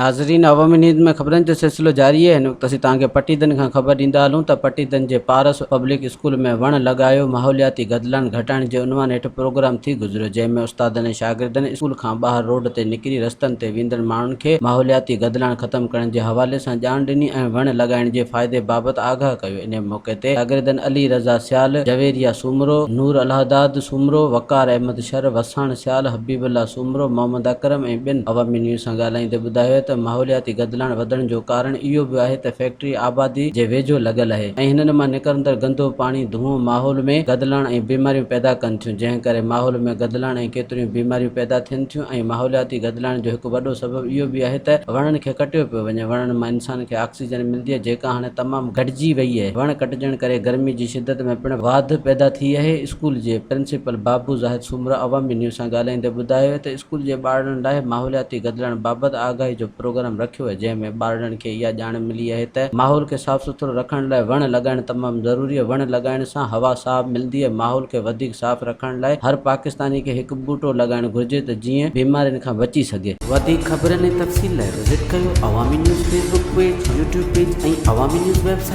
ناظرين عوامي نيوز ۾ خبرن جو سلسلو جاري آهي هن وقت اسين توهان کي پٽيدن کان خبر ڏيندا هلون ته پٽيدن جي پارس پبلڪ اسڪول ۾ وڻ لڳايو ماحولياتي گدلاڻ گهٽائڻ جي عنوان هيٺ پروگرام ٿي گذريو جنهن ۾ استادن ۽ شاگردن اسڪول کان ٻاهر روڊ تي نڪري رستن تي ويندڙ ماڻهن کي ماحولياتي گدلاڻ ختم ڪرڻ جي حوالي سان ڄاڻ ڏني ۽ وڻ لڳائڻ جي فائدي بابت آگاهه ڪيو انهي موقعي تي شاگردن علي رضا سيال، جويريه سومرو، نور الهداد سومرو، وقار احمد شر، وساڻ سيال، حبيب الله سومرو، محمد اڪرم ۽ ٻين عوامي نيوز سان ڳالهائيندي ٻڌايو ته ماحولياتي گدلاڻ وڌڻ جو ڪارڻ اهو به آهي ته فيڪٽري آبادي جي ويجهو لڳل آهي ۽ هنن مان نڪرندڙ گندو پاڻي دونهون ماحول ۾ گدلاڻ ۽ بيماريون پيدا ڪن ٿيون جنهن ڪري ماحول ۾ گدلاڻ ۽ ڪيتريون بيماريون پيدا ٿين ٿيون ۽ ماحولياتي گدلاڻ جو هڪ وڏو سبب اهو به آهي ته وڻن کي ڪٽيو پيو وڃي وڻن مان انسان کي آڪسيجن ملندي آهي جيڪا هاڻي تمام گهٽجي وئي آهي. وڻ ڪٽجڻ ڪري گرمي جي شدت ۾ پڻ واڌ پيدا ٿي آهي. اسڪول جي پرنسپل بابو زاهد سومرو عوامي نيوز سان ڳالهائيندي ٻڌايو ته اسڪول جي ٻارڙن لاء ماحولياتي گدلاڻ بابت آگاهي جو پروگرام رکيو ويو جنهن ۾ ٻارڙن کي اها ڄاڻ ملي آهي ته ماحول کي صاف سٿرو رکڻ لاء وڻ لڳائڻ تمام ضروري آهي وڻ لڳائڻ سان هوا صاف ملندي آهي ماحول کي وڌيڪ صاف رکڻ لاء هر پاڪستاني کي هڪ ٻوٽو لڳائڻ گهرجي ته جيئن بيمارين کان بچي سگهي. وڌيڪ خبرن ۽ تفصيل لاء وزٽ ڪيو Awami news Facebook page, YouTube page ۽ Awami news website.